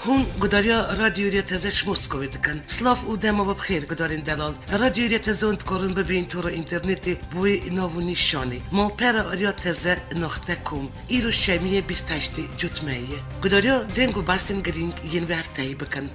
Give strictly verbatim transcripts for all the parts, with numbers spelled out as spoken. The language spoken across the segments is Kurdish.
Hûn gudariya Radyo Êrîya Teze ji Moskovê dikin. Silav û dema we bi xêr, gudarên delal. Radyo Êrîya Teze hûn dikarin bibîn tora înternetê bi wê nav û nîşanê: malpera êrîya teze noqte com. Îro şemiyê bîst heştê Cotmeyê ye. Gudariya deng û behsên girîng yên vê hefteyê bikin.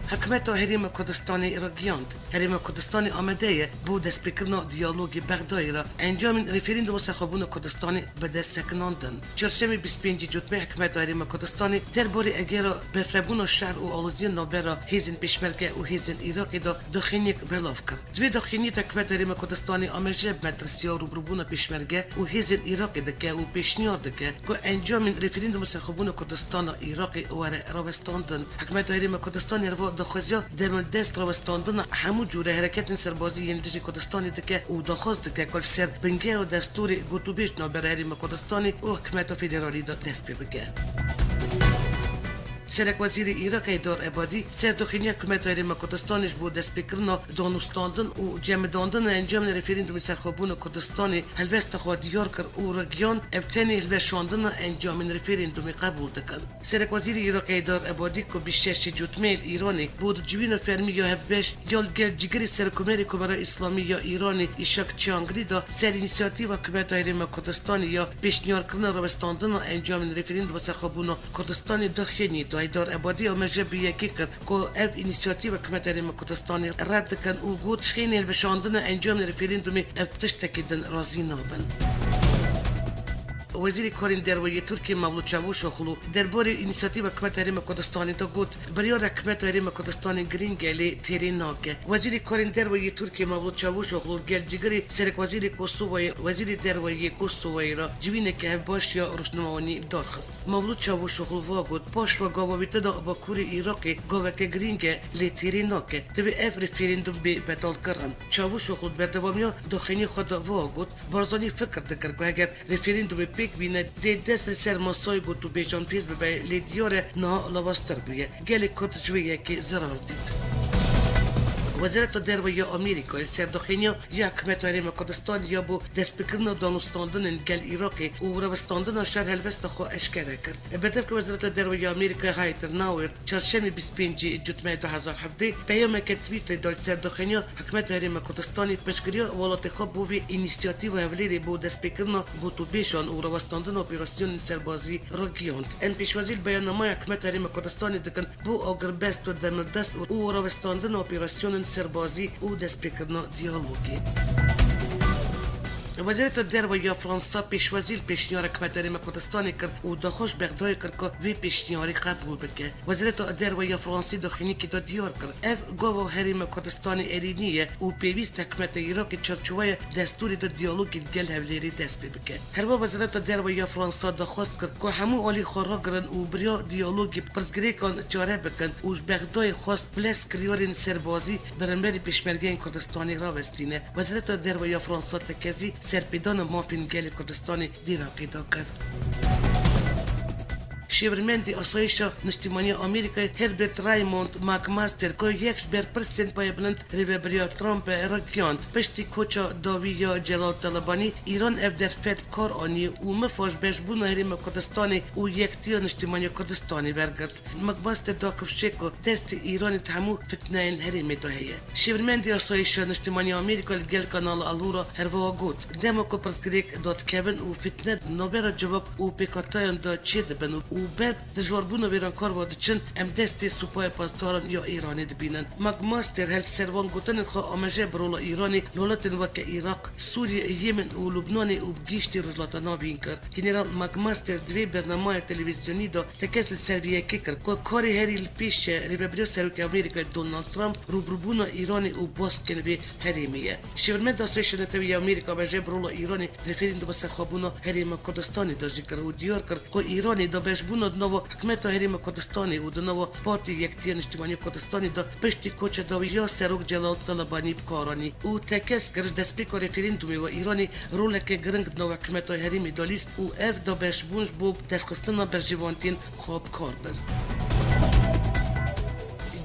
Hikûmeta Herêma Kurdistanê ragihand, Herêma Kurdistanê amade ye bo destpêkirina diyalogê Bexdayê re encamên referanduma serxwebûna Kurdistanê bide sekinandin. Çarşemê bîst pêncî Cotmê Hikûmeta Herêma Kurdistanê derbarê egera berfirehbûna şer û aloziya navbera hêzên Pêşmerge û hêzên Iraqê de daxuyaniyek belav kir. Di vê daxuyaniyê de Hikûmeta Herêma Kurdistanê amaje bi metirsiya rûbirûbûna Pêşmerge û hêzên Iraqê dike û pêşniyar dike ku encamên referanduma serxwebûna Kurdistana Iraqê were rawestandin. Hikûmeta Herêma Kurdistanê herwiha daxwaziya demildest rawestandina hemû cûre hereketên serbazî yên dijî Kurdistanê dike û daxwaz dike ku li ser bingeha destûrê gotûbêj navbera Herêma Kurdistanê û Hikûmeta Federalî de dest pê bike. Serekwezîrê Iraqê Heyder Ebadî ser daxuyaniya Hikûmeta Herêma Kurdistanê ji bo destpêkirina danûstandin û cemidandina encamên referandumê serxwebûna Kurdistanê helwesta xwe diyar kir û ragihand, ev tenê hilweşandina encamên referandumê qebûl dikin. Serekwezîrê Iraqê Heyder Ebadî ku bîst şeş Cotmeyê li Îranê bo di civîna fermî ya hevbeş ya li gel cîgirê Serokkomarê Komara Îslamî ya Îranê Îşak Çiyanglî de ser înîsiyatîfa Hikûmeta Herêma Kurdistanê ya pêşniyarkirina rawestandina encamên referanduma serxwebûna Kurdistanê daxuyaniyê da. Heyder Ebadî amaje bi yekê kir ku ev înîsiyatîfa Hikûmeta Herêma Kurdistanê red dikin û got, ji xênê hilweşandina encamên referandumê ev tiştekî din razî nabin. Wezîrê Karên Derve yê Tirkiyê Mevlût Çavuşoglu derbarê înîsiyatîfa Hikûmeta Herêma Kurdistanê de got, biryara Hikûmeta Herêma Kurdistanê girîng e, lê têrê nake. Wezîrê Karên Derve yê Tirkiyê Mevlût Çavuşoglu li gel cîgirê Serekwezîrê Kosovayê, Wezîrê Derve yê Kosovayê re civîneke hevbaş ya rojnamewanî darxist. Mevlût Çavuşoglu va got, paş ve gava wê tê de Bakurê Iraqê gaveke girîng e, lê têrê nake. Divê ev referandum bê betalkirin. Çavuşoglu berdewamiya daxuyaniyê xwe de va got, Barzanî fikir dikir ku heger referandumê pêk bîne, dê dest li ser masayê gotûbêjan pêz bibe, lê diyar e niha lawaztir bûye. Gelê Kurd ji wê yekê zerar dît. Wezareta Derve ya Amerîkayê li ser daxuyaniya ya Hikûmeta Herêma Kurdistanê ya bo destpêkirina danûstandinên gel Iraqê û rawestandina şer helwesta xwe eşkere kir. Bi devke Wezareta Derve ya Amerîkayê Heather Nauert çarşemê bîst pêncî Cotmeyê du hezar hevdeh peyameke Twitterê da li ser daxuyaniya Hikûmeta Herêma Kurdistanê piştgiriya welatê xwe bo vê înîsiyatîfa Hevlêrê bo destpêkirina gotûbêjan û rawestandina operasyonên serbazî ragihand. Em pêşwazî li beyannamaya Hikûmeta Herêma Kurdistanê dikin bo agirbest û demildest û, û rawestandina operasyonên serbazî û destpêkirina diyalogê. Wezareta Derve ya Fransa pêşwazî li pêşniyara Hikûmeta Herêma Kurdistanê kir û daxwaz ji Bexdayê kir ku vê pêşniyarî qebûl bike. Wezareta Derve ya Fransî daxuyaniyekê de diyar kir, ev gava Herêma Kurdistanê erênî ye û pêwîst e hikûmeta Iraqê çarçoweya destûrê de diyalogê li gel Hevlêrê dest pê bike. Herwiha Wezareta Derve ya Fransa daxwaz kir ku hemû alî xwe ragirin û bi riya diyalogê pirsgirêkan çare bikin û ji Bexdayê xwest bi lez kiryarên serbazî beramberî pêşmergeyên Kurdistanê rawestîne. Wezareta Derve ya Fransa tekezî serpêdana mafên gelê Kurdistanê di Iraqê de kir. Şêwirmendê Asayîşa Niştîmaniya Amerîkayê Herbert Raymond McMaster ku yek ji berpirsên payebilind rêvebiriya Trump e, ragihand, piştî koça dawî ya Celal Talebanî, Îran ev derfet bi kar aniye û mifa ji beşbûna Herêma Kurdistanê û yektiya Niştîmaniya Kurdistanê wergirt. McMaster da kifşê ku destê Îranê di hemû fitneyên herêmê de heye. Şêwirmendê Asayîşa Niştîmaniya Amerîka li gel Kanala Alhura herwiha got, dema ku pirsgirêk dadikevin û fitne di navbera civak û pêkhatiyan de çêdibin û ber dijwarbûna wêrankar ve diçin, em destê Supaya Pasdaran ya Îranê dibînin. McMaster her li ser van gotinên xwe amaje bi rola Îranê li welatên weke Iraq, Sûriye, Yemen û Lubnanê û bi giştî Rojhilata Navîn kir. General McMaster di vê bernamaya televîzyonî de tekez li ser vê yekê kir ku karê herî li pêş e rêvebiriya Serokê Amerîkayê Donald Trump rûbirûbûna Îranê û baskên vê herêmê ye. Şêwirmenda Asayîşa Netewî ya Amerîka amaje bi rola Îranê di referanduma serxwebûna Herêma Kurdistanê de jî kir û diyar kir ku Îranê di beşbûna di nava Hikûmeta Herêma Kurdistanê û di nava Partiya Yekitiya Niştîmaniya Kurdistanê de piştî koça dawî ya Serok Celal Talebanî bi kar anî û tekez kir ji destpêka referandumê ve Îranê roleke giring di nava hikûmeta herêmê de lîst û ev dabeşbûn ji bo destxistina berjewantiyên xwe bi kar bir.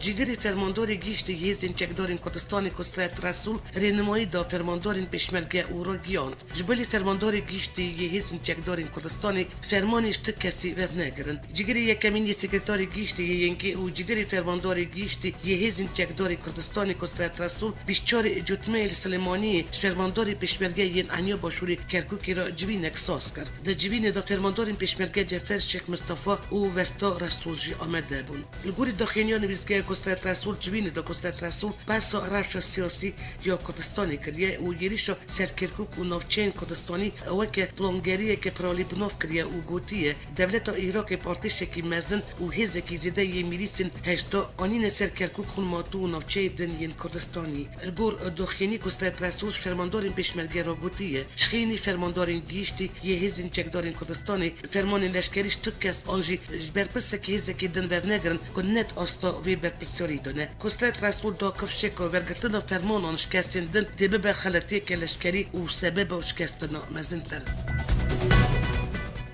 Cîgirê Fermandarê Giştî yê Hêzên Çekdarên Kurdistanê Kusret Resûl rênimayî da fermandarên pêşmerge û ragihand, ji bilî Fermandarê Giştî yê Hêzên Çekdarên Kurdistanê fermanê ji tu kesî wernegirin. Cîgirê yekemîn yê Sekreterê Giştî yê Y N G û Cîgirê Fermandarê Giştî yê Hêzên Çekdarê Kurdistanê Kusret Resûl bîst çarê Cotmeyê li Silêmaniyê ji fermandarê pêşmerge yên Eniya Başûrê Kerkûkê re civînek saz kir. Di civînê de fermandarên pêşmerge Cefer Şêx Mistefa û Vesta Resûl jî amade bûn. Li gorî daxuyaniya nivîsgeha Kusret Resûl, civînê de Kusret Resûl behsa rewşa siyasî ya Kurdistanê kiriye û êrîşa ser Kerkûk û navçeyên Kurdistanî weke plangeriyeke piralî bi nav kiriye û gotiye, dewleta Iraqê partîşekî mezin û hêzekî zêde yê mîlîsên hejda anîne ser Kerkûk, Xurmatû û navçeyê din yên Kurdistanî. Li gor doxînî Kusret Resûl ji fermandarên pêşmerge re gotiye, ji xênî fermandarên gihîştî yê hêzên çekdarên Kurdistanê fermanên leşkerî ji tu kes an jî ji berpirsekî hêzekê din wernegirin ku ne di asta vê berpirsyarî de ne. Kusret Resûl da kifşê ku wergirtina fermanan ji kesên din dê bibe xeletiyeke leşkerî û sebeba şikestina mezintir.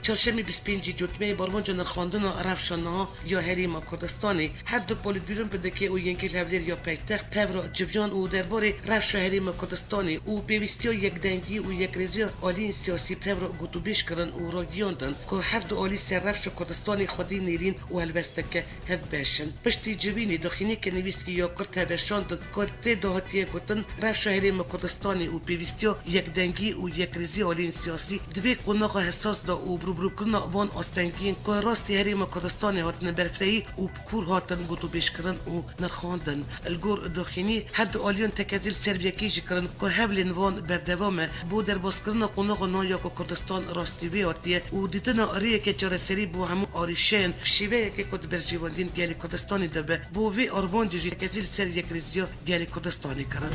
Çarşemê bîst pêncî Cotmeyê barmanca nirxandina rewşa niha ya Herêma Kurdistanê, her du polîtbîron P D K û Y N G li Hewlêr ya paytext pev re civiyan û derbarê rewşa Herêma Kurdistanê û pêwîstiya yekdengî û yekrêziya aliyên siyasî pev re gotûbêj kirin û ragihand ku her du alî ser rewşa Kurdistanê xwedî nêrîn û helwesteke hevbeş in. Piştî civînê daxuyaniyeke nivîskî ya kurt hevveşandin ku tê de hatiye gotin, rewşa Herêma Kurdistanê û pêwîstiya yekdengî û yekrêzî aliyên siyasî di vê qonaxa hesas de û bi rûbirûkirina van astengiyên ku rastî Herêma Kurdistanê hatine berfirehî û bi kûr hatin gotûbêjkirin û nirxandin. Li gor daxuyanî her du aliyan tekezî li ser vê yekê jî kirin ku hewlên van berdewam e bo derbazkirina qonaxa niha ya ku Kurdistan rastî vê hatiye û dîtina rêyeke çareserî bo hemû arîşeyên bi şêweyekê ku di berjewendiyên gelê Kurdistanê de be bo vê armancê jî tekezî li ser yekrêziya gelê Kurdistanê kirin.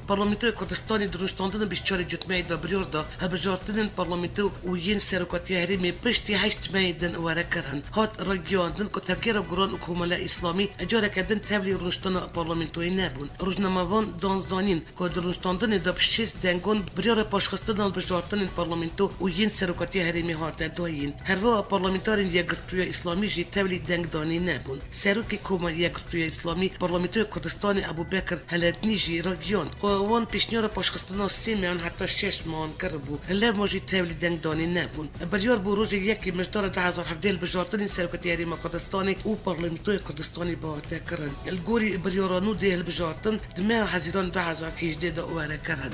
Parlamentoya Kurdistanê di rûniştandina bîst çarê Cotmeyê de biryar da hilbijartinên parlamento û yên serokatiya herêmê piştî heşt mehê din were kirin. Hat ragihandin ku Tevgera Guran û Komela Îslamî careke din tevlî rûniştina parlamentoyê nebûn. Rojnamevan dan zanîn ku di rûniştandinê de bi şêst dengan biryara paşxistina hilbijartinên parlamento û yên serokatiya herêmê hate dayîn. Herwiha parlamenterên Yekgirtûya Îslamî jî tevlî dengdanî nebûn. Serokê Koma Yekgirtûya Îslamî Parlamentoya Kurdistanê Ebû Bekir Heletnî jî ragihand ku wan pêşniyara paşxistina sê mehan heta şeş mehan kiribû. Lewma jî tevlî dengdanî nebûn. Biryar bû rojê yekê Mijdara du hezar hevdeh hilbijartinên Serokatiya Herêma Kurdistanê û Parlamentoya Kurdistanê bihate kirin. Li gorî biryara nû dê hilbijartin di meha Hezîran du hezar hêjdeh de were kirin.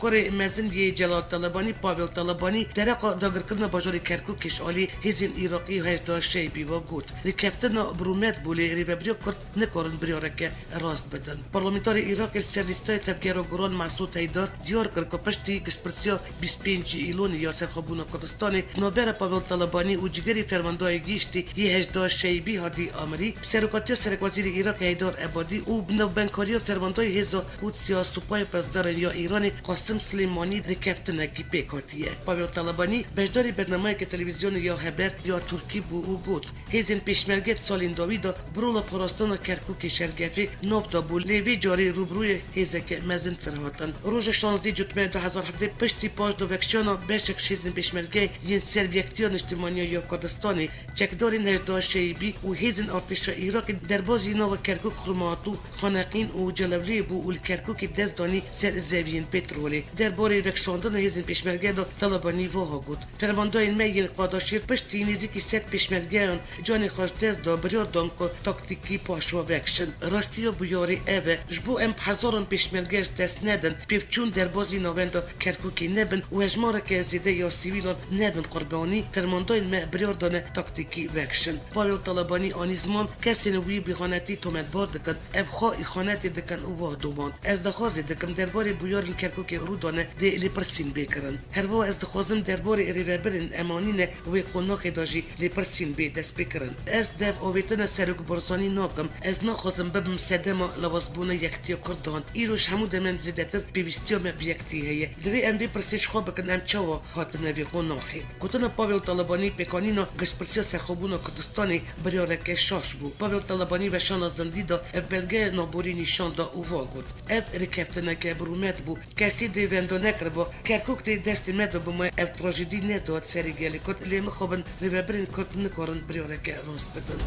Kurê mezin yê Celal Talebanî, Pavel Talebanî, dereqa dagirkirina bajarê Kerkûkê ji alî hêzên Iraqî Hejda Şeybî ve got, rêkeftina bi rûmet bû, lê rêvebiriya Kurd nikarin biryareke rast bidin. Parlamenterê Iraqê li ser lîsteya Tevgera Guran Mesûd Heydar diyar kir ku piştî giştpirsiya bîst pêncî Îlonê ya serxwebûna Kurdistanê, navbera Pavel Talebanî û cigirê fermandayê gihîştî yê Hejda Şeybî hatî amirî, bi serokatiya serekwezîrê Iraqê Heydar Ebadî û bi navbenkariya fermandayê Hêza Quds ya Supaya Pasdaran ya Îranê Qasim Silêmanî rêkeftinekî pêk hatiye. Pavel Talebanî beşdarî bernameyeke televîzyonê ya Haber ya Tirkî bû û got, hêzên pêşmerge di salên dawî de bi rola parastina Kerkûkê şergefê nav dabû, lê vê carê rûbirûyê hêzeke mezintir hatin. Roja şazdeh Cotmeyê du hezar hevdeh piştî paşdavekişiyana beşek ji hêzên pêşmerge yên Serbiyektiya Niştimaniya ya Kurdistanê, çekdarên Hejda Şeybî û hêzên artêşa Iraqê derbazî nava Kerkûk, Xurmatû, Xaneqîn û Celewliyê bû û li Kerkûkê dest danî ser zeviyên petrolê. Derbarê vekişandina hêzên pêşmerge de Talebanî wiha got, Fermandayên me yên Qadaşêr piştî nêzîkî sed pêşmergeyan canê xwe ji dest da, biryar dan ku taktîkî paşve vekişin. Rastiya bûyerê ev e, ji bo em bi hezaran pêşmerge ji dest nedin, pêvçûn derbazî navenda Kerkûkê nebin û hejmareke zêde ya sivîlan nebin qurbanî, fermandayên me biryar dane taktîkî vekişin. Pavel Talebanî anî ziman, kesên wî bi îxanetî tometbar dikin, ev xwe îxanetê dikin û wiha domand, ez daxwazê dikim derbarê bûyerên Kerkûkê rû dane dê lêpirsîn bê kirin. Herwiha ez dixwazim derbarê rêvebirên em anîne wê qonaxê de jî lêpirsîn bê destpêkirin. Ez dev avêtina Serok Barzanî nakim. Ez naxwazim bibim sedema lawazbûna yekitiya Kurdan. Îro ji hemû demen zêdetir pêwîstiya me bi yekitî heye. Divê em vê pirsê ji xwe bikin, em çawa hatine vê qonaxê? Gotina Pavel Talebanî pêkanîna giştpirsiya serxwebûna Kurdistanê biryareke şaş bû. Pavel Talebanî weşana zindî da, ev belgeya naborî nîşan da û va got, ev rêkeftineke bi rûmet bû. Kesî dê Pêvendo nekiribû. Kerkûk dê destê me de bû, me ev trajedî nedat serê gelê Kurd, lê mixabin rêvebirên Kurd nikarin biryareke rast bidin.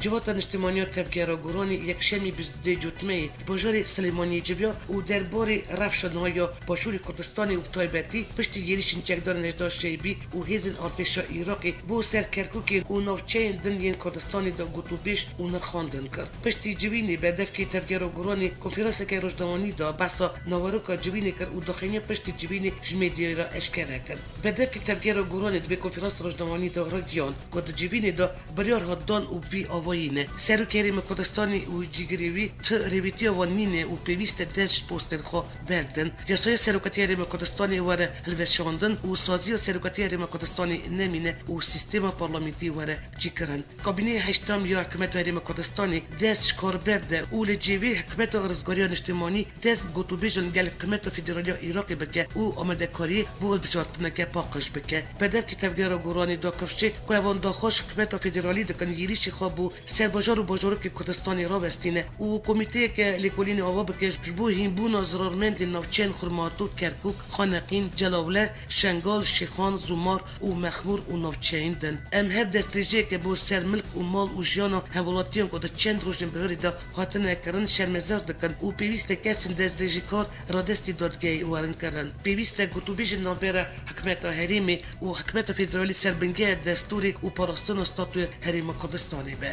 Civata Niştimaniya Tevgera Goranî yekşemî bîst dudê Cotmeyê bajarê Silêmaniyê civiya û derbarê rewşa niha ya Başûrê Kurdistanê û bi taybetî piştî êrîşên çekdarên hejdeh Şeybî û hêzên artêşa Iraqê bo ser Kerkûkê û navçeyên din yên Kurdistanê de gotûbêj û nirxandin kir. Piştî civînê berdevkê Tevgera Goranê konferanseke rojnawanî da behsa naveroka civînê kir û daxuyaniya piştî civînê ji medyayê re eşkere kir. Berdevkê Tevgera Goranê di vê konferans rojnawanî de ragihand ku di civînê de biryar hat dan û bi vî avayî ne. Serokê Herêma Kurdistanê û cîgirê wî ti rêvîtiya wan nîne û pêwîst e dest ji postên xwe berdin. Yasaya Serokatiya Herêma Kurdistanê were hilweşandin û saziya Serokatiya Herêma Kurdistanê nemîne û sîstema parlamentî were çêkirin. Kabîneya heştem ya Hikûmeta Herêma Kurdistanê dest ji kar berde û li cêvê Hikûmeta Rizgariya Niştimanî dest bi gotûbêjên gel Hikûmeta Federalî ya Iraqê bike û amadekariyê bo hilbijartineke paqij bike. Berdevkê Tevgera Goranê da kifşê ku evan daxwaz ji Hikûmeta Federalî dikin êrîşê xwe bo ser bajar û bajarokê Kurdistanê rawestîne û komîteyeke lêkolînê ava bike ji bo hînbûna zirarmendên navçeyên Xurmatû, Kerkûk, Xaneqîn, Celawle, Şengal, Şêxan, Zûmar û Mexmûr û navçeyên din. Em her destdirêjiyeke bo ser milk û mal û jiyana hemwelatiyan ku di çend rojên biharê de hatine kirin şermezar dikin û pêwîst e kesên destdirêjîkar radestî dadgehê werin kirin. Pêwîst e gotûbêjên navbera Hikûmeta Herêmê û Hikûmeta Federalî ser bingehê destûrê û parastina statûyê Herêma Kurdistanê be.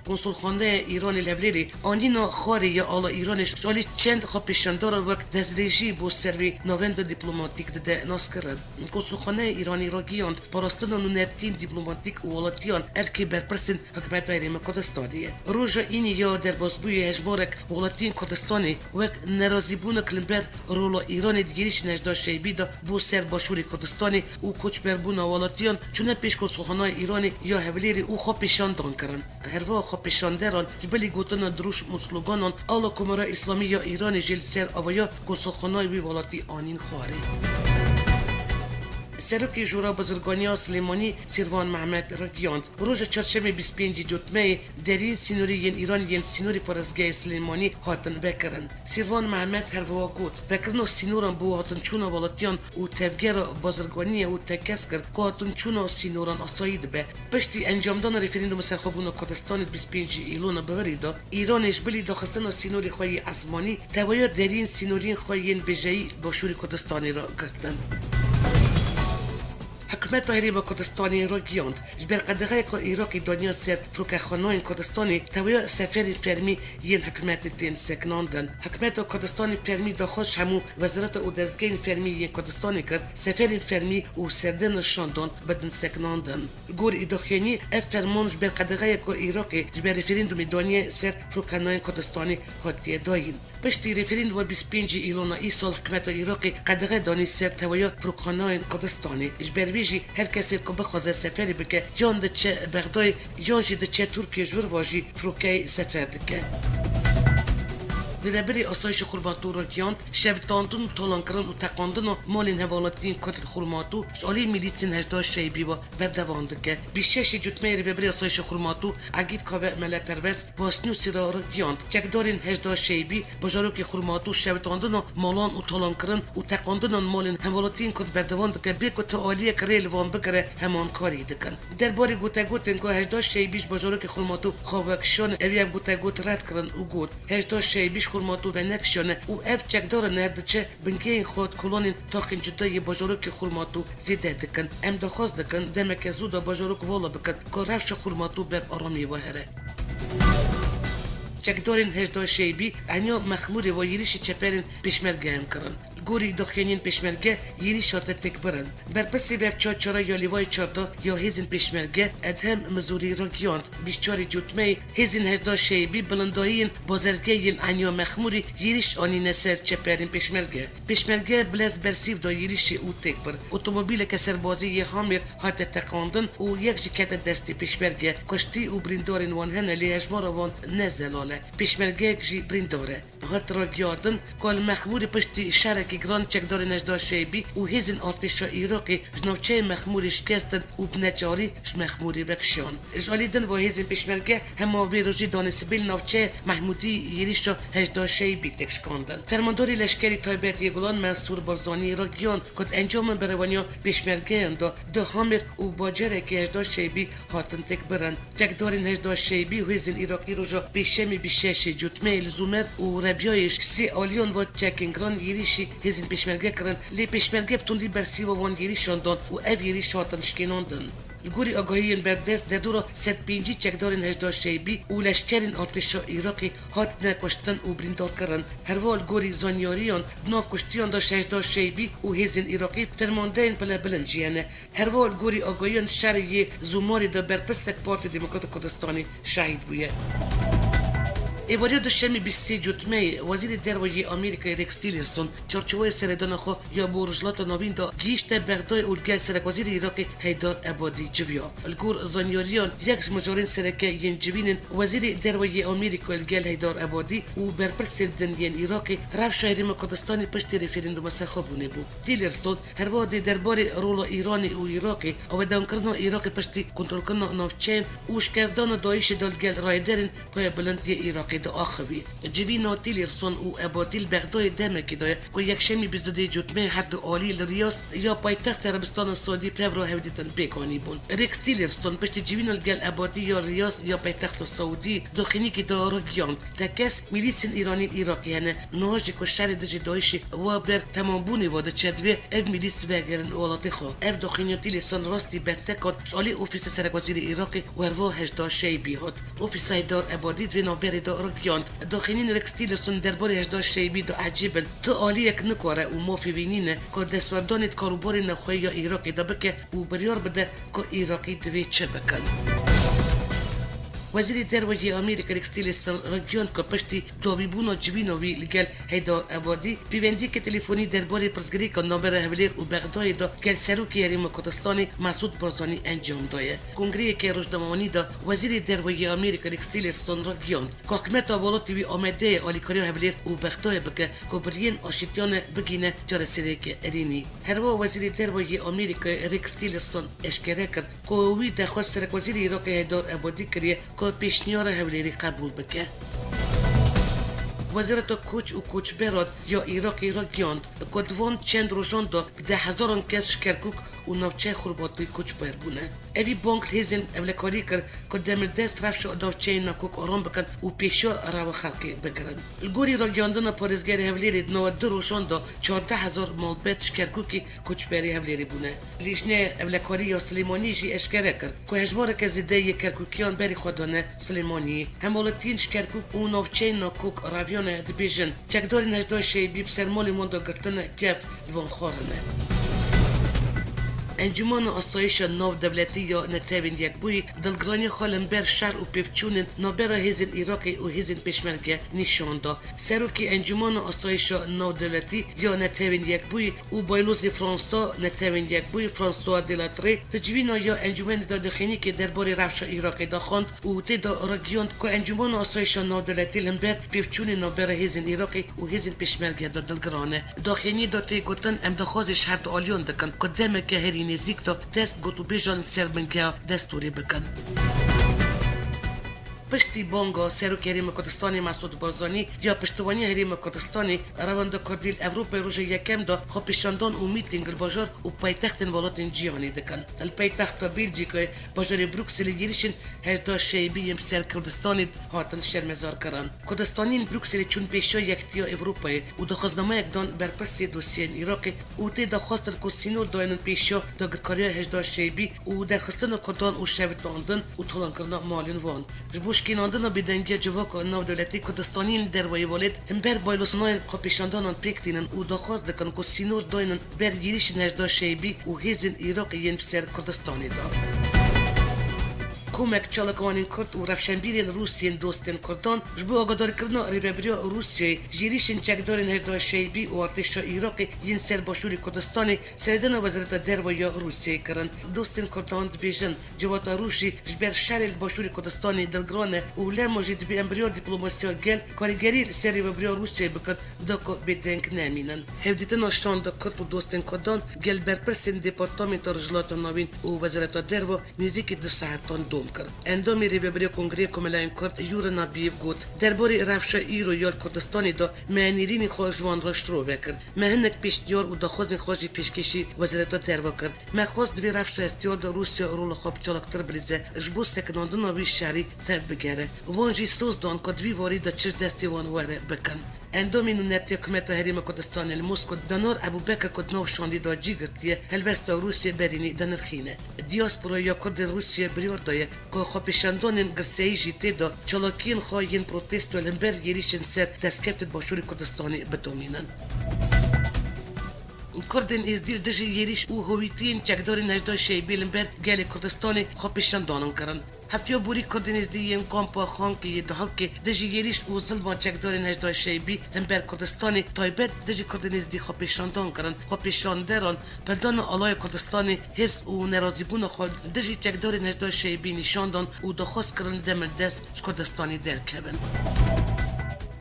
Konsulxaneya Îranê li Hewlêrê anîna xwarê ya ala Îranê ji alî çend xwepêşandaran wek destdirêjî bo ser vê navenda dîplomatîk dide naskirin. Konsulxaneya Îranê ragihand, parastina nûnertiyên dîplomatîk û welatiyan erkê berpirsên Hikûmeta Herêma Kurdistanê ye. Roja înî ya derbasbûyê hejmarek welatiyên Kurdistanê wek nerazîbûnek li ber rola Îranê di êrîşên hejdeh Şeybî de bo ser başûrê Kurdistanê û koçberbûna welatiyan çûne pêş Konsulxanaya Îranê ya Hewlêrê û xwe pêşan dan kirin. Herwiha xwepêşanderan ji bilî gotina dirûşm û sloganan ala Komara Îslamî ya Îranê jî li ser avaya konsulxanayê wî welatî anîn xwarê. Serokê Jora Bazirganiya Silêmanî Sîrvan Mehmet ragihand, roja çarşemê bîst pêncî Cotmeyê deriyên sînorî yên Îranê yên sînorî parêzgehê Silêmanî hatin vekirin. Sîrvan Mehmet herwiha got, vekirina sînoran bo hatinçûna welatiyan û tevgera bazirganiyê û tekez kir ku hatinçûna sînoran asayî dibe. Piştî encamdana referandûma serxwebûna Kurdistanê di bîst pêncî Îlona biharê de, Îranê ji bilî daxistina sînorê xwe yê esmanî, tewayo deriyên sînoriyên xwe yên bêjeyî başûrê Kurdistanê re girtin. Hikûmeta Herêma Kurdistanê ragihand, ji ber qedexeyeka Iraqê daniya ser firokexanayên Kurdistanê, tewayo seferên fermî yên hikûmetê tên sekinandin. Hikûmeta Kurdistanê fermî daxwaz ji hemû wezareta û dezgehên fermî yên Kurdistanê kir, seferên fermî û serdana şandan bidin sekinandin. Li gorî Îdoxênî ev ferman ji ber qedexeyeke Iraqê ji ber referandumê daniye ser firokexanayên Kurdistanê hatiye dayîn. Piştî referanduma bîst pêncî Îlona îsal hikûmeta Iraqê qedexe danî ser teweya firokexanayên Kurdistanê. Ji ber vê jî her kesê ku bixwaze seferê bike yan diçe Bexdayê yan jî diçe Tirkiyê ji wir ve jî firokeyê sefer dike. Rêvebirê Asayişê Xurmatû ragihand, şewitandin, talankirin û teqandina malên hevalatiyên Kurd li Xurmatû ji alî milîsên hejdeh Şeybî ve berdewam dike. Bîst şeşê Cotmeyê Rêvebirê Asayişê Xurmatû Egîd Kave Mele Pervez Basnûsî re ragihand, çekdarên hejdeh Şeybî bajarokê Xurmatû şewitandina malan û talankirin û teqandina malên hevalatiyên Kurd berdewam dike, bê ku tu aliyek rê li wan bigire heman karî dikin. Derbarê gotegotên ku hejdeh Şeybî ji bajarokê Xurmatû xwe vekişane, ewî ev gotegot red kirin û got, hejdeh Şeybî ji Xurmatû venekişane û ev çekdaran her diçe bingehên xwe di kolanên taxên cuda yê bajarokê Xurmatû zêde dikin. Em daxwaz dikin demeke zû de bajarok vala bikin ku rewşa Xurmatû ber aramiyê ve here. Çekdarên hejdeh Şeybî eniya Mexmûrê ve yêrîşî çeperên pêşmergeyan kirin. Li gorî daxuyaniyên pêşmerge yêrîş hate têkbirin. Berpirsê vevça çara ya Lêvayê çardeh ya hêzên pêşmerge Edhem Mizûrî ragihand, bîst çarê Cotmeyê hêzên hejdeh Şeybî bilindayiyên bazergehê yên eniya Mexmûrê yêrîş anîne ser çeperên pêşmerge. Pêşmerge bi lez bersîv da yêrîşê û têk bir. Otomobîleke serbazî yê Hamêr hate teqandin û yek jî kete destê pêşmerge. Kuştî û birîndarên wan hene, lê hejmara wan ne zelal e. Pêşmergeyek jî birîndar e. Hat ragihandin ku li Mexmûrê piştî şerekî giran çekdarên Hejda Şeybî û hêzên artêşa Iraqê ji navçeyê Mexmûrê şikestin û bi neçarî ji Mexmûrê vekişiyan. Ji alî din ve hêzên pêşmerge hema vê rojê danê sibê li navçeya Mehmûdî yêrîşa Hejda Şeybî têk şikandin. Fermandarê leşkerî taybet yê Gulan Mensûr Barzanî ragihand ku di encama berevaniya pêşmergeyan de du Hamêr û bacarekî Hejda Şeybî hatin têkbirin. Çekdarên Hejda Şeybî û hêzên Iraqî roja Pêşemê bîst û şeş Cotmeyê li Zûmer û Rebiyayê ji sê aliyan ve çekên giran yêrîşî hêzên pêşmerge kirin, lê pêşmerge bi tundî bersîva van yêrîşan dan û ev yêrîş hatin şikênandin. Li gorî agahiyên berdest, derdora sed pêncî çekdarên Hejda Şeybî û leşkerên artêşa Iraqê hatine kuştin û birîndar kirin. Herwiha li gorî zanyariyan, di nav kuştiyan de ji Hejda Şeybî û hêzên Iraqê fermandeyên pilebilind jî hene. Herwiha li gorî agahiyan, di şerê yê Zûmarê de berpirsek Partiya Demokrata Kurdistanê şehîd bûye. Êvariya duşemê bîst û sê Cotmeyê, Wezîrê Derve yê Amerîkayê Rex Tillerson çarçoweya seredana xwe ya bo Rojhilata Navîn de gihîşte Bexdayê û li gel Serekwezîrê Iraqê Heydar Ebadî civiya. Li gor zanyariyan, yek ji mijarên sereke yên civînên Wezîrê Derve yê Amerîkayê li gel Heydar Ebadî û berpirsên din yên Iraqê rewşa Herêma Kurdistanê piştî referanduma serxwebûnê bû. Tillerson herwiha dê derbarê rola Îranê û Iraqê, avedankirina Iraqê piştî kontrolkirina navçeyên û şikestdana DAIŞê de li gel rayedarên payebilind yê Iraqê diaxivî. Civîna Tillerson û Ebadî li Bexdayê demekê de ye ku yekşemî bîst û duyê Cotmeyê her du alî li Riyaz ya paytexta Erebistana Siûdî pev re hevdîtin pêk anîbûn. Rex Tillerson piştî civîna li gel Ebadî ya Riyaz ya paytexta Siûdî daxuyaniyekê de ragihand, tekez mîlîsên Îranî li Iraqê hene, niha jî ku şerê dijî DAIŞê wa ber temambûnê ve diçe, divê ev mîlîs vegerin welatê xwe. Ev daxuyaniya Tillerson rastî bertekand ji alî Ofîsa Serekwezîrê Iraqê û herwiha Hejda Şeybî hat. Ofîsa Heydar Ebadî di vê navberê de ragihand, daxuyaniyên Rex Tillerson derbarê Hejda Şeybî de ecêb in. Tu aliyek nikare û mafê wî nîne ku destwerdanê di karûbarê navxweyî ya Iraqê de bike û biryar bide ku Iraqî divê çi bikin. Wezîrê Derve yê Amerîka Rex Tillerson ragihand ku piştî dawîbûna civîna wî li gel Heydar Ebadî, pêvendiyeke telefûnî derbarê pirsgirêka navbera Hewlêr û Bexdayê de gel Serokê Herêma Kurdistanê Mesûd Barzanî encam daye. Kongreyeke rojnamevanî de Wezîrê Derve yê Amerîka Rex Tillerson ragihand ku hikûmeta welatê wî amade ye alîkariya Hewlêr û Bexdayê bike ku bi riyên aşîtiyane bigihîne çareseriyeke erênî. Herwiha Wezîrê Derve yê Amerîkayê Rex Tillerson eşkere kir ku wî daxwaz Serekwezîrê Iraqê Heydar Ebadî kiriye ku pêşniyara Hewlêrê qebûl bike. Wezareta Koç û Koçberan ya Iraqê ragihand ku di van çend rojan de bi deh hezaran kes ji Kerkûk û navçeya Xurbatê koçber bûne. Evî bang li hêzên ewlekarî kir ku demildest rewşa navçeyên nakok aram bikin û pêşiya reva xelkê bigirin. Li gorî ragihandina parêzgerê Hewlêrê, di nava du rojan de çardeh hezar malbet ji Kerkûkê koçberê Hewlêrê bûne. Lîjneyê Ewlekarî ya Silêmanî jî eşkere kir ku hejmareke zêde yê Kerkûkiyan berî xwe dane Silêmaniyê. Hemwelatiyên ji Kerkûk û navçeyên nakok reviyane, dibêjin, çekdarên Hejda Şeybî bi ser malên wan de girtine kef, li van xwarine. Encûmena Asayişa Navdewletî ya Netewên Yekbûyî dilgiraniya xwe li hember şer û pêvçûnên navbera hêzên Iraqê û hêzên Pêşmerge nîşan da. Serokê Encûmena Asayişa Navdewletî ya Netewên Yekbûyî û Baylozê Fransa Netewên Yekbûyî François Delattre di civîna ya encûmenê de daxuyaniyekê derbarê rewşa Iraqê de xwend û tê de ragihand ku Encûmena Asayişa Navdewletî li hember pêvçûnên navbera hêzên Iraqê û hêzên Pêşmerge de dilgiran e. Daxuyaniyê de tê gotin, em daxwazê ji her du aliyan dikin ku demeke herî nêzîk de dest bi gotûbêjan li ser bingeha destûrê bikin. Piştî banga Serokê Herêma Kurdistanê Mesûd Barzanî ya piştevaniya Herêma Kurdistanê, rewenda Kurdî li Ewropayê roja yekem de xwepêşandan û mîtîng li bajar û paytextên welatên cîhanê dikin. Li paytexta Belcîkayê, bajarê Brukselê, yêrîşên Hejda Şeybî yên bi ser Kurdistanê hatin şermezar kirin. Kurdistaniyên Brukselê çûn pêşiya Yekîtiya Ewropayê û daxwaznameyek dan berpirsê dosyeyên Iraqê û tê de xwestin ku sînor daynin pêşiya dagirkariya Hejda Şeybî û derxistina Kurdan û şewitandin û talankirina malên wan. Ji bo şikînandina bêdengiya civaka navdewletî, Kurdistaniyên dervayî welêt hember baylosnayên xwepêşandanan pêk tînin û daxwaz dikin ku sînor daynin ber yêrîşên Hejda Şeybî û hêzên Iraqê yên bi ser Kurdistanê de. Komek çalakvanên Kurd û rewşenbîrên Rûsiyên dostên Kurdan ji bo agadarkirina rêvebiriya Rûsiyeyê ji êrîşên çekdarên Hejdayê Şeybî û artêşa Iraqê yên ser başûrê Kurdistanê seredana Wezareta Derve ya Rûsiyeyê kirin. Dostên Kurdan dibêjin, civata Rûs jî ji ber şerê li başûrê Kurdistanê dilgiran e û lema jî divê em bi riya diplomasiya gel karîgerî li ser rêvebiriya Rûsiyeyê bikin, da ku bêdeng nemînin. Hevdîtina şanda Kurd û dostên Kurdan gel berpirsên Departamenta Rojhilata Navîn û Wezareta Derve nêzîkî du saetan dom kir. Endamê Rêveberiya Kongreya Komeleyên Kurd Yura Nabiyev got, derbarê rewşa îro ya li Kurdistanê de me nêrînê xwe ji wan re şirove kir. Me hinek pêşniyar û daxwazên xwe jî pêşkêşî Wezareta Derve kir. Me xwest di vê rewşa hestiyar de Rûsya rola xwe bi çalaktir bilîze, ji bo sekinandina vî şerî tev bigere. Wan jî soz dan ku di vî warî de çi ji destê wan were bikin. Endamê nûnertiya Hikûmeta Herêma Kurdistanê li Moskwa Danar Ebûbekir ku di nav şandî de cî girtiye, helwesta Rûsya berînî dinirxîne. Diaspora ya Kurdên Rûsya biryar daye ku xwepêşandanên girseyî jî tê de çalakiyên xwe yên protesto li hember êrîşên ser destkeftên Başûrê Kurdistanê bidomînin. Kurdên Êzdî li dijî êrîş û howîtiyên çekdarên Hejdayê Şeybî li hember gelê Kurdistanê xwepêşandanan kirin. Heftiya borî Kurdên Êzdî yên kampa Xankê yê Dihokê dijî êrîş û zilma çekdarên Hejdayê Şeybî li hember Kurdistanê taybet dijî Kurdên Êzdî xwepêşandan kirin. Xwepêşanderan pildana alaya Kurdistanê hêrs û nerazîbûna xwe dijî çekdarên Hejdayê Şeybî nîşan dan û daxwaz kirin demildest ji Kurdistanê derkevin.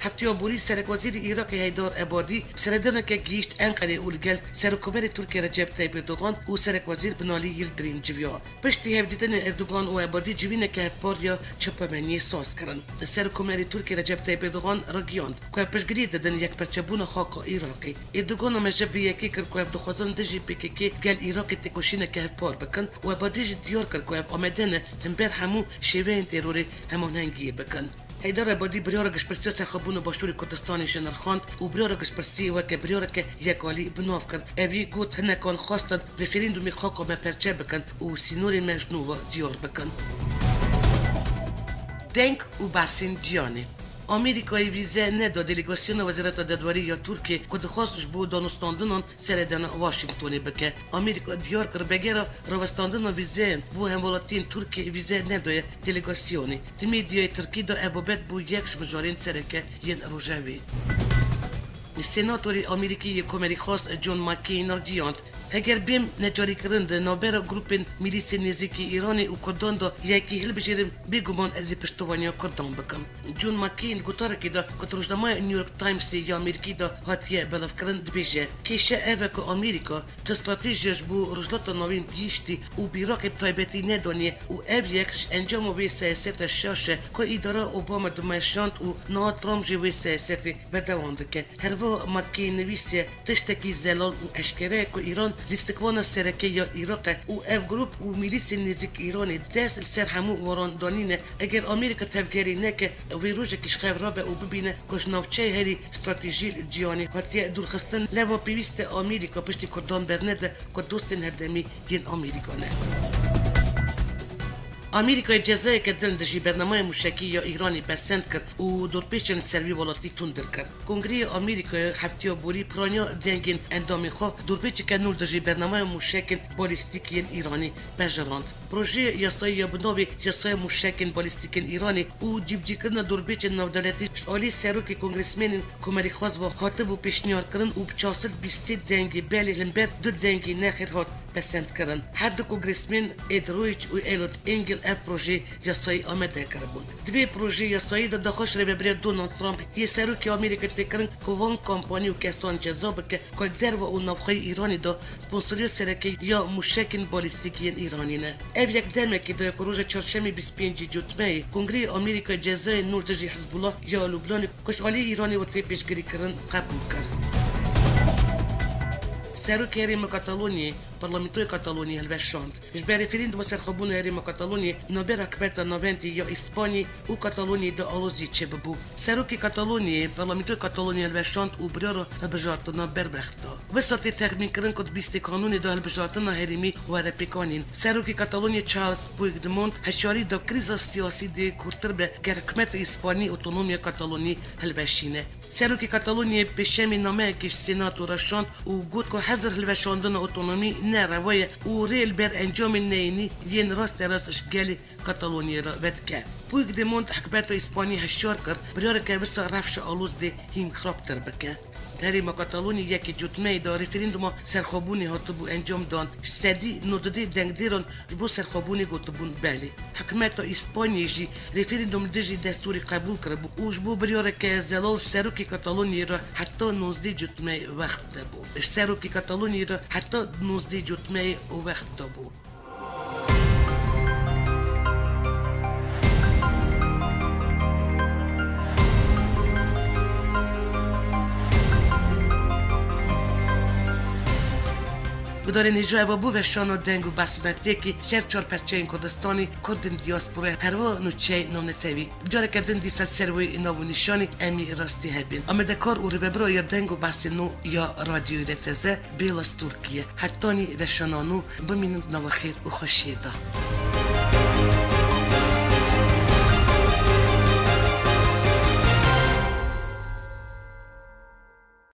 Heftiya borî Serekwezîrê Iraqê Heydar Ebadî bi seredaneke gihîşt Enqerê û li gel Serokomerê Tirkiyê Recep Tayyip Erdogan û Serekwezîr Binalî Yildirim civiya. Piştî hevdîtinê Erdogan û Ebadî civîneke hevpar ya çapemeniyê saz kirin. Serokomerê Tirkiyê Recep Tayyip Erdogan ragihand ku ev piştgirî didin yekperçebûna xaka Iraqê. Erdogan ameje vê yekê kir ku ev dixwazin dijî P K K gel Iraqê têkoşîneke hevpar bikin û Ebadî jî diyar kir ku ev amade ne hember hemû şêweyên terorê hemanhengiyê bikin. Heydar Ebadî biryara giştpirsiya serxwebûna Başûrê Kurdistanê jî nirxand û biryara giştpirsiyê weke biryareke yekalî bi nav kir. Ewî got, hinekan xwestin referandûmê xaka me perçe bikin û sînorên me ji nû ve diyar bikin. Deng û behsên cîhanê. Amerîkayê vîze neda delegasyona Wezareta Derbarê ya Tirkiyê ku dixwest ji bo danûstandinan seredana Washingtonê bike. Amerîka diyar kir, begera rawestandina vîzeyan bo hemwelatiyên Tirkiyê vîze nedaye delegasyonê. Di medyayê tirkî de ev babet bû yek ji mijarên sereke yên rojevê. Senatorê Amerîkî yê Komerîxwaz John McCain ragihand, heger bêm neçarîkirin di navbera grûpên milîsên nêzîkî Îranê û Kurdan de yekî hilbijêrin, bêguman ez ê piştevaniya Kurdan bikim. John McCain di gotarekê de ku di rojnameya New York Timesê ya Amerîkî de hatiye belavkirin dibêje, kêşe ev e ku Amerîka tu stratejiya ji bo Rojhilata Navîn gihîştî û bi Iraqê bi taybetî nedaniye û ev yek ji encama wê siyaseta şaş e ku îdara Obama dimeşand û niha Trump jî wê siyasetê berdewam dike. Her wiha McCain nivîsiye, tiştekî zelal û eşkere ye ku Îran lîstikvana sereke ya Iraq e û ev grûp û milîsên nêzîk Îranê dest li ser hemû waran danîne. Eger Amerîka tevgerê neke, wê rojekî ji xev rabe û bibîne ku ji navçeyê herî stratejî li cîhanê hatiye dûrxistin. Leva pêwîst e Amerîka piştî Kurdan bernede ku dostên herdemî yên Amerîka ne. Amerîkayê cezayeke din dijî bernameya mûşekî ya Îranê pesend kir û dorpêçên li ser wî welatî tundtir kir. Kongreyê Amerîkayê heftiya borî piraniya dengên endamên xwe dorpêçeke nû dijî bernameya mûşekên balîstîk yên Îranê pejirand. Projeyê yasayî ya bi navê Yasaya Mûşekên Balîstîk ên Îranê û cîbicîkirina dorpêçên navdewletî ji alî serokê kongresmenên komerîxwaz ve hatibû pêşniyarkirin û bi çar sed bîst sê dengê belê li hember du dengê nexêr hat pesendkirin. Her du kongresmen Ed Royce û Eliot Engel ev projeyê yasayî amade kiribûn. Di vê projeyê yasayî de daxwaz ji rêveberiya Donald Trump yê serokê Amerîkayê tê kirin ku van kompanî û kesan ceza bike ku li derve û navxweyê Îranê de sponsoriya sereke ya mûşekên balîstîk yên Îranê ne. Ev yek demekê daye ku roja çarşemê bîst û pêncî Cotmeyê Kongreyê Amerîkayê cezayên nû dijî Hizbullah ya Lubnanê ku ji alî Îranê ve tê pêşgirîkirin qebûl kir. Serokê Herêma Katalonyayê Parlamentoya Katalonyayê hilweşand. Ji ber referanduma serxwebûna Herêma Katalonyayê navbera Hikûmeta Navendî ya Îspanyê û Katalonyayê de alozî çêbibû. Serokê Katalonyayê Parlamentoya Katalonyayê hilweşand û biryara hilbijartina berwext da. Wisa tê texmînkirin ku di bîstê Kanûnê de hilbijartina herêmî were pêkanîn. Serokê Katalonyayê Charles Puigdemont hişyarî da krîza siyasî dê kûrtir be ger hikûmeta Îspanî otonomiya Katalonyayê hilweşîne. Serokê Katalonyayê pêşemê nameyekê ji Senato re şand û got ku hezir hilweşandina otonomî ne reva ye û rê li ber encamên neyênî yên rasterast ji gelê Katalonyayê re vedike. Puigdemont hikûmeta Îspanyê hişyar kir, biryareke wisa rewşa alozê hîn xirabtir bike. Di herêma Katalonyayê yekê cotmeyê de referanduma serxwebûnê hatibû encam dan, ji sedî nodidê dengdêran ji bo serxwebûnê gotibûn belê. Hikûmeta Îspanyê jî referandum li dijî destûrê qebûl kiribû û ji bo biryareke zelal ji serokê Katalonyayê re heta nozdê cotmeyê wext dabû. Ji serokê Katalonyayê re heta nozdê cotmeyê wext dabû. Gudarên hêja, eva bû veşana deng û behsên hefteyekî ji her çar perçeyên Kurdistanê, Kurdên diyasporayê, herwiha nûçeyên navnetewî. Careke din dîsa li ser wê nav û nîşanê em ê rastî hebin. Amadekar û rêvebira ya deng û behsên nû ya Radyoyê R T Z, Bêla Stûrkî ye. Hetanî veşana nû, bimînin di nava xêr û xweşiyê de.